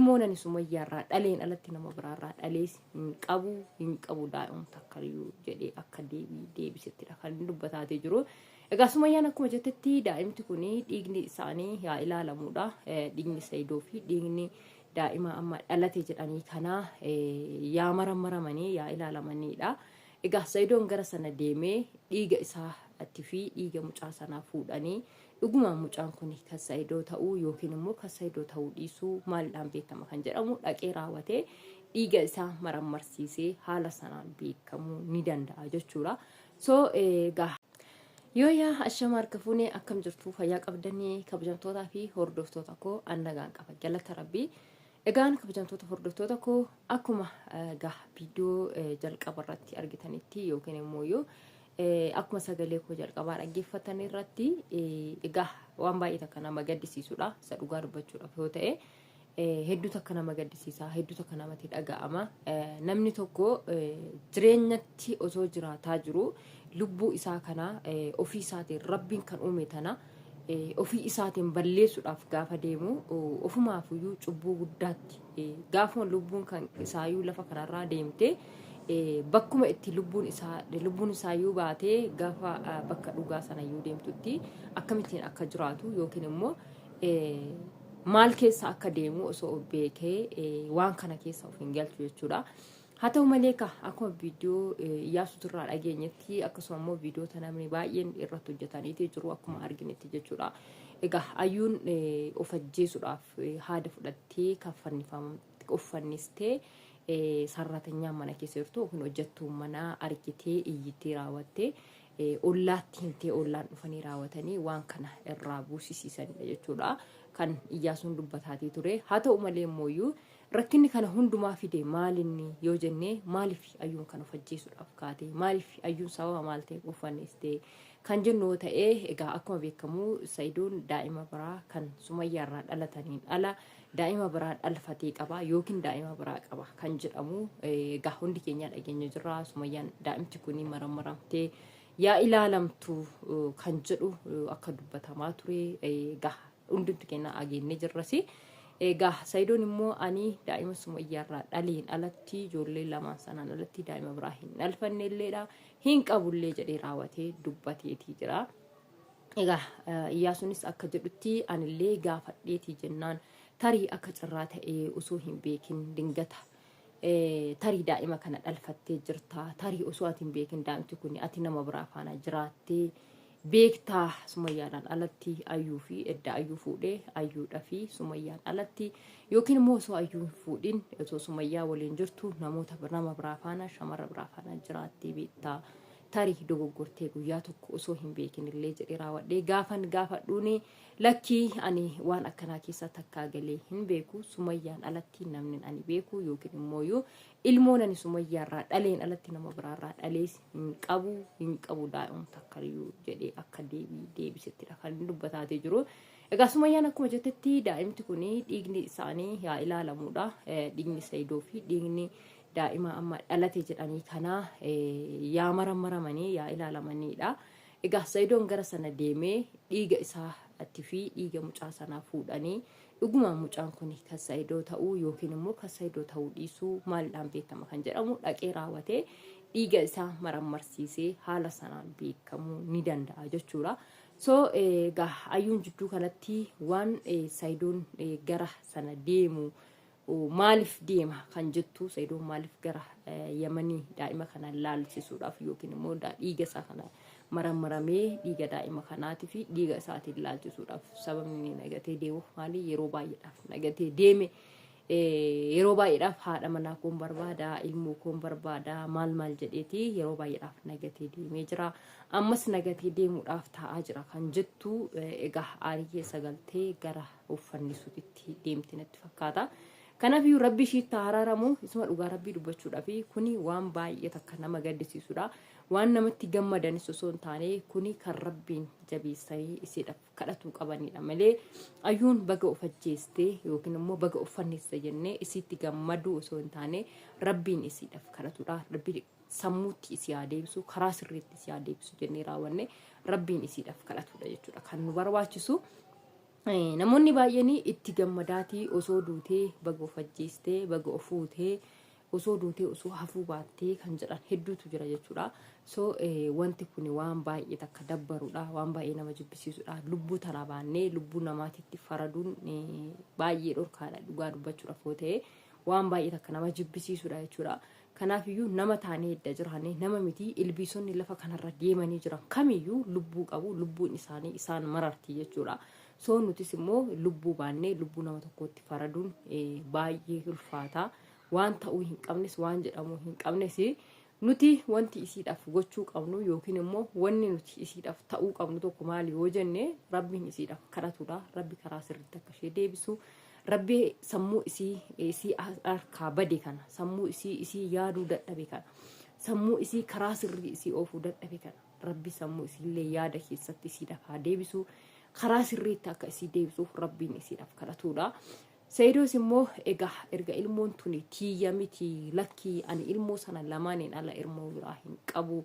Ilmoon ani Sumayyaarraa dhaleen alatti nama biraarraa dhalees hin qabu hin qabu daa'ima takkayyuu jedhee akka deebii deebisettidha kan inni dubbataatee jiru. Egaa Sumayyaan akkuma jettetti daa'imti kun dhiigni isaanii yaa ilaalamuudha. Dhiigni Sayidoo fi dhiigni daa'ima amma dhalate jedhanii kana yaa marammaramanii yaa ilaalamanidha. Egaa Sayidoon gara sana deemee dhiiga isaatti fi dhiiga mucaa sanaa fuudhanii Dhugumaan mucaan kun kan Sa'idoo ta'uu yookiin immoo kan Sa'idoo ta'uu dhiisuu maalidhaan beekama kan jedhamu dhaqee raawwatee dhiiga isaa marammarsiisee haala sanaan beekamuu ni danda'a jechuudha. So egaa yoo yaa ashama harka fuunee akkam jirtu fayyaa qabdanii kabajamtootaa fi hordoftoota koo an nagaan qaba galata rabbii. Egaan kabajamtoota hordoftoota koo akkuma egaa viidiyoo jalqaba irratti argitanitti yookiin immoo yoo Akkuma sagalee koo jalqabaa dhaggeeffatan irratti egaa waan baay'ee takka nama gaddisiisudha. Isa dhugaa dubbachuudhaaf yoo ta'e hedduu takka nama gaddisiisa, hedduu takka namatti dhaga'ama. Namni tokko jireenyatti osoo jiraataa jiru lubbuu isaa kana ofii isaatiin rabbiin kan uume tana ofii isaatiin balleessuudhaaf gaafa deemu ofumaafuyyuu cubbuu guddaatti gaafuma lubbuun kan isaayyuu lafa kanarraa deemte bakkuma itti lubbuun isaa lubbuun isaayyuu baatee gaafa bakka dhugaa sanayyuu deemtutti akkamittiin akka jiraatu yookiin immoo maal keessa akka deemu osoo of beekee waan kana keessa of hin galchu jechuudha. Haa ta'u malee ka akkuma viidiyoo Iyyaasuutu irraa dhageenyetti akkasuma immoo viidiyoota namni baay'een irratti hojjetaniiti jiru akkuma arginetti jechuudha. Egaa ayyuun of ajjeesuudhaaf haada fudhattee kan of fannistee sarratanyaan mana keessa jirtu yookiin hojjettuun manaa argitee iyyitee raawwattee ollaatti himtee ollaan dhufanii raawwatanii waan kana irraa buusisiisanidha jechuudha. Kan Iyyaasuun dubbataatii ture. Haa ta'u malee immoo Rakkinni kana hundumaa fide maalinni yoo jenne maaliif ayyuun kan of ajjeesuudhaaf kaate maaliif ayyuun sababa maal ta'eef of fanniste kan jennu yoo ta'e egaa akkuma beekamu Sa'idoon daa'ima biraa kan Sumayyaarraa dhalataniin ala daa'ima biraa dhalfatee qaba yookiin daa'ima biraa qaba kan jedhamu egaa hundi keenyaa dhageenya jirra Sumayyaan daa'imti kun marammaramtee yaa ilaalamtu kan jedhu akka dubbatamaa ture egaa hundumti keenya ageenne jirrasi. Egaa Sayidoon immoo ani daa'ima Sumayyaarraa dhaleen alatti ijoollee lamaan sanaan alatti daa'ima biraa hin dhalfanne illeedha hin qabullee jedhee raawwatee dubbateetii jira. Egaa Iyyaasuunis akka jedhutti anillee gaafadheetii jennaan tarii akka carraa ta'ee osoo hin beekin dingata tarii daa'ima kana dhalfattee jirta tarii osoo ati hin beekin daa'imti kun ati nama biraa faana jiraattee beektaa sumayyaadhaan alatti ayyuu fi edda ayyuu fuudhee ayyuudha fi sumayyaan alatti yookiin immoo osoo ayyuu hin fuudhin osoo sumayyaa waliin jirtu namoota nama biraa faana shamarra biraa faana jiraattee beektaa tarii dogoggortee guyyaa tokko osoo hin beekin illee jedhee raawwadhee gaafan gaafadhuuni Lakkii ani waan akkanaa keessa takkaa galee hin beeku sumayyaan alatti namnin ani beeku yookiin immooyyuu ilmoon ani sumayyaarraa dhaleen alatti nama biraarraa dhalees hin qabu hin qabu daa'ima takkayyuu jedhee akka deebii deebisettidha kan inni dubbataatee jiru. Egaa sumayyaan akkuma jettetti daa'imti kun dhiigni isaanii yaa ilaalamuudha. Dhiigni Sayidoo fi dhiigni daa'ima amma dhalate jedhanii kana yaa marammaramanii yaa ilaalamanidha. Egaa Sa'idoon gara sana deemee dhiiga isaatti fi dhiiga mucaa sanaa fuudhanii dhugumaan mucaan kun kan Sa'idoo ta'uu yookiin immoo kan Sa'idoo ta'uu dhiisuu maalidhaan beekama kan jedhamu dhaqee raawwatee dhiiga isaa marammarsiisee haala sanaan beekamuu ni danda'a jechuudha. So egaa ayyuun jidduu kanatti waan Sa'idoon gara sana deemu Maaliif deema kan jettu Sa'idoon maaliif gara Yamanii daa'ima kana laalchisuudhaaf yookiin immoo dhiiga isaa kana marammaramee dhiiga daa'ima kanaatii fi dhiiga isaatiin laalchisuudhaaf sababni inni nagatee deemuuf maali yeroo baay'eedhaaf nagatee deeme yeroo baay'eedhaaf haadha manaa koon barbaada ilmoo koon barbaada maal maal jedheeti yeroo baay'eedhaaf nagatee deemee jira ammas nagatee deemuudhaaf taa'aa jira kan jettu egaa aarii keessa galtee gara of fannisuutitti deemti natti fakkaata. Kanaaf iyyuu rabbi ishiitti haa araaramu isuma dhugaa rabbii dubbachuudhaaf kuni waan baay'ee takka nama gaddisiisudha. Waan namatti gammadanis osoo hin taane kuni kan rabbiin jabeessanii isiidhaaf kadhatuu qabanidha malee ayyuun baga of ajjeeste yookiin immoo baga of fanniste jennee isiitti gammaduu osoo hin taane rabbiin isiidhaaf kadhatudha. Rabbi sammuutti isii haa deebisu karaa sirriitti isii haa deebisu jennee raawwanne rabbiin isiidhaaf kadhatudha jechuudha kan nu barbaachisu. Namoonni baay'een itti gammadaatii osoo duutee baga of ajjeestee baga of fuutee osoo duutee osoo hafuu baattee kan jedhan hedduutu jira jechuudha. So wanti kun waan baay'ee takka dabbarudha, waan baay'ee nama jibbisiisudha. Lubbuu tana baannee lubbuu namaatitti faraduun baay'ee dhorkaadha dhugaa dubbachuudhaaf yoo ta'e waan baay'ee takka nama jibbisiisudha jechuudha. Kanaafiyyuu nama taanee edda jiraanne nama miti ilbiisonni lafa kanarra deemanii jiran kamiyyuu lubbuu qabu lubbuun isaanii isaan mararti jechuudha. So nutis immoo lubbuu baannee lubbuu nama tokkootti faraduun baay'ee ulfaata. Waan ta'uu hin qabnes waan jedhamuu hin qabnes nuti wanti isiidhaaf gochuu qabnu yookiin immoo wanni nuti isiidhaaf ta'uu qabnu tokko maali yoo jenne rabbiin isiidhaaf kadhatudha. Rabbi karaa sirriitti akka ishee deebisu. Rabbi sammuu isii isii harkaa bade kana sammuu isii isii yaaduu dadhabe kana sammuu isii karaa sirrii isii oofuu dadhabe kana rabbi sammuu isiillee yaada keessatti isiidhaaf haa deebisu karaa sirriitti akka isii deebisuuf rabbiin isiidhaaf kadhatuudha. Sayidoos immoo egaa erga ilmoon tuni tiyya miti lakkii ani ilmoo sana lamaaniin ala ilmoo biraa hin qabu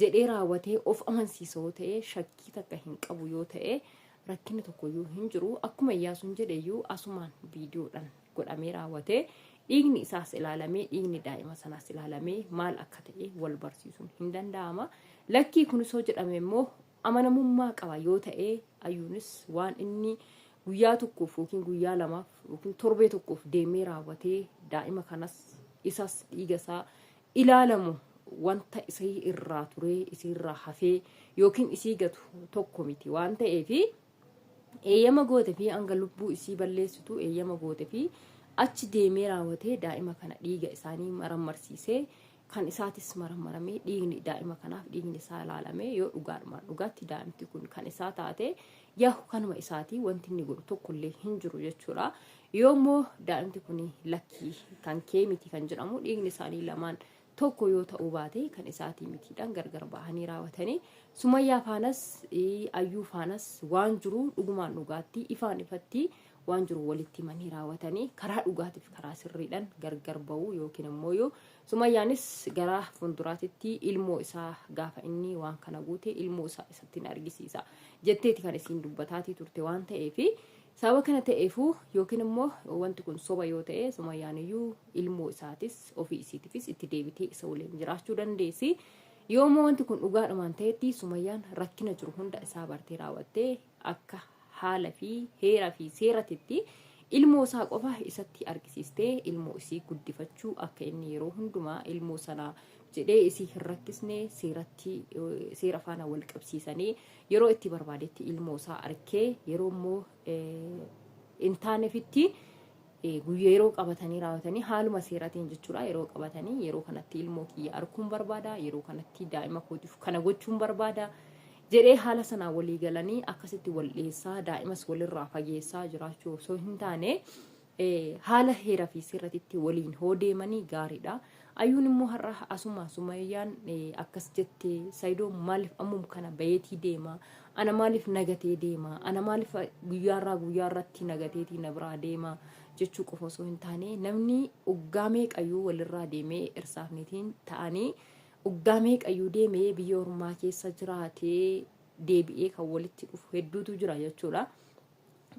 jedhee raawwatee of amansiisa yoo ta'e shakkii takka hin qabu yoo ta'e rakkinni tokkoyyuu hin jiru. Akkuma Iyyaasuun jedheyyuu asumaan viidiyoodhaan godhamee raawwatee dhiigni isaas ilaalamee dhiigni daa'ima sanaas ilaalamee maal akka ta'e wal barsiisuun hin danda'ama. Lakkii kunis yoo jedhame immoo amanamummaa qaba yoo ta'e ayyuunis waan inni guyyaa tokkoof yookiin guyyaa lamaaf yookiin torbee tokkoof deemee raawwatee daa'ima kanas isas dhiiga isaa ilaalamu wanta isii irraa turee isii irraa hafee yookiin isii gatu tokko miti waan ta'eef eeyyama goote fi hanga lubbuu isii balleessitu eeyyama goote fi achi deemee raawwatee daa'ima kana dhiiga isaanii marammarsiisee kan isaatis marammaramee dhiigni daa'ima kanaaf dhiigni isaa ilaalamee yoo dhugaadhumaan dhugaatti daa'imti kun kan isaa taate yahu kanuma isaatii wanti inni godhu tokkollee hin jiru jechuudha. Yoo immoo daa'imti kun lakkii kan kee miti kan jedhamu dhiigni isaanii lamaan tokko yoo ta'uu baate kan isaatii mitiidhaan gargar bahanii raawwatanii Sumayyaa faanas Ayyuu faanas waan jiru dhugumaan dhugaatti ifaan ifatti waan jiru walitti himanii raawwatanii karaa dhugaatiif karaa sirriidhaan gargar ba'uu yookiin immoo yoo Sumayyaanis gara fuulduraatitti ilmoo isaa gaafa inni waan kana guute ilmoo isaa isatti hin argisiisa jetteeti kan isiin dubbataatii turte waan ta'eefi Sababa kana ta'eefuu yookiin immoo wanti kun soba yoo ta'e Sumayyaan iyyuu ilmoo isaatis ofii isiitifis itti deebitee isa waliin jiraachuu dandeessi. Yoo immoo wanti kun dhugaadhumaan ta'etti Sumayyaan rakkina jiru hunda isaa bartee raawwattee akka haala fi heera fi seeratitti ilmoo isaa qofa isatti argisiistee ilmoo isii guddifachuu akka inni yeroo hundumaa ilmoo sanaa jedhee isii hin rakkisne seeratti seera faana wal qabsiisanii yeroo itti barbaadetti ilmoo isaa arkee yeroo immoo hin taanefitti guyyaa yeroo qabatanii raawwatanii haaluma seeratiin jechuudha yeroo qabatanii yeroo kanatti ilmoo kiyya arkuun barbaada yeroo kanatti daa'ima kootiif kana gochuun barbaada jedhee haala sanaa walii galanii akkasitti wal dhiyeessaa daa'imas walirraa fageessaa jiraachuu osoo hin taane haala heera fi seeratitti waliin hoo deemanii gaariidha. Ayyuun immoo har'a asuma Sumayyaan akkas jette Sayidoon maaliif ammum kana bayeetii deema ana maaliif nagatee deema ana maaliif guyyaarraa guyyaarratti nagateetii na biraa deema jechuu qofa osoo hin taane namni uggaa meeqayyuu walirraa deemee irsaaf niitiin ta'anii uggaa meeqayyuu deemee biyya ormaa keessa jiraatee deebi'ee kan walitti dhufu hedduutu jira jechuudha.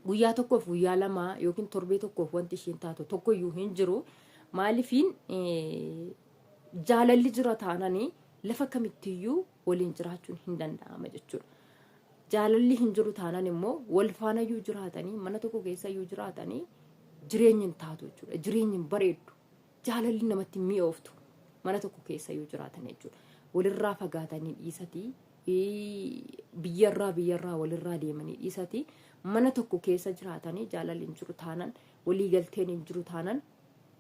Guyyaa tokkoof guyyaa lama yookiin torbee tokkoof wanti isheen taatu tokkoyyuu hin jiru. Maaliifiin jaalalli jira taananii lafa kamittiyyuu waliin jiraachuun hin danda'ama jechuudha. Jaalalli hin jiru taanaan immoo wal faanayyuu jiraatanii mana tokko keessayyuu jiraatanii jireenyi hin taatu jechuudha. Jireenyi hin bareeddu. Jaalalli namatti hin mi'ooftu mana tokko keessayyuu jiraatan jechuudha. Walirraa fagaatanii dhiisatii biyyarraa biyyarraa walirraa deemanii dhiisatii mana tokko keessa jiraatanii jaalalli hin jiru taanan waliigalteen hin jiru taanan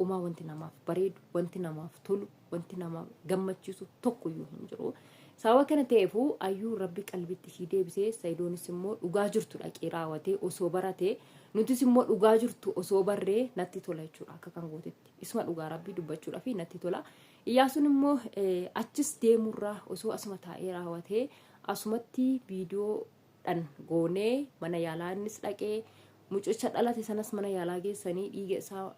umaa wanti namaaf bareedu wanti namaaf tolu wanti nama gammachiisu tokkoyyuu hin jiru. Sababa kana ta'eefuu ayyuu rabbi qalbitti ishii deebisee Sayidoonis immoo dhugaa jirtu dhaqee raawwatee osoo baratee nutis immoo dhugaa jirtu osoo barree natti tola jechuudha akka kan gootetti. Isuma dhugaa rabbii dubbachuudhaaf natti tola. Iyyaasuun immoo achis deemurraa osoo asuma taa'ee raawwatee asumatti viidiyoodhaan goonee mana yaalaa innis dhaqee mucicha dhalate sanas mana yaalaa geessanii dhiiga isaa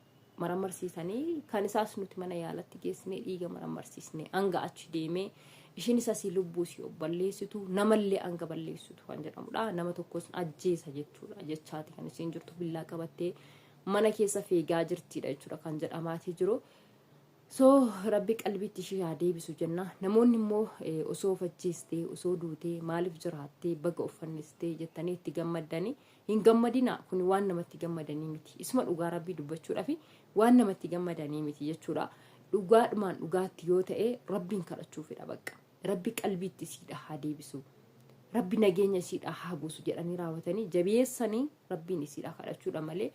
marammarsiisanii kan isaas nuti mana yaalatti geessinee dhiiga marammarsiisne hanga achi deemee Ishiinis asii lubbuu isii of balleessitu, namallee hanga balleessitu kan jedhamudha. Nama tokkos ajjeesa jechuudha jechaati kan isiin jirtu, billaa qabattee mana keessa fiigaa jirtidha jechuudha kan jedhamaatii jiru. So Rabbi qalbiitti ishee haa deebisu jenna. Namoonni immoo osoo of ajjeestee, osoo duutee, maaliif jiraattee, baga of fannistee jettanii itti gammaddanii, hin gammadina. Kun waan namatti gammadanii miti. Isuma dhugaa Rabbii dubbachuudhaaf waan namatti gammadanii miti jechuudha. Dhugaadhumaan dhugaatti yoo ta'e Rabbiin kadhachuufidha bakka. Rabbi qalbiitti isiidha haa deebisu. Rabbi nageenya isiidha haa buusu jedhanii raawwatanii jabeessanii Rabbiin isiidha kadhachuudha malee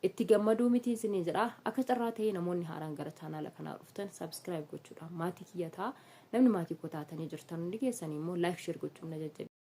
itti gammaduu miti isiniin jedha. Akka carraa ta'ee namoonni haaraan gara chaanaala kanaa dhuftan subscribe gochuudha maatii kiyya ta'a. Namni maatii koo taatanii jirtan hundi keessanii immoo like, share gochuun na jajjabeessa.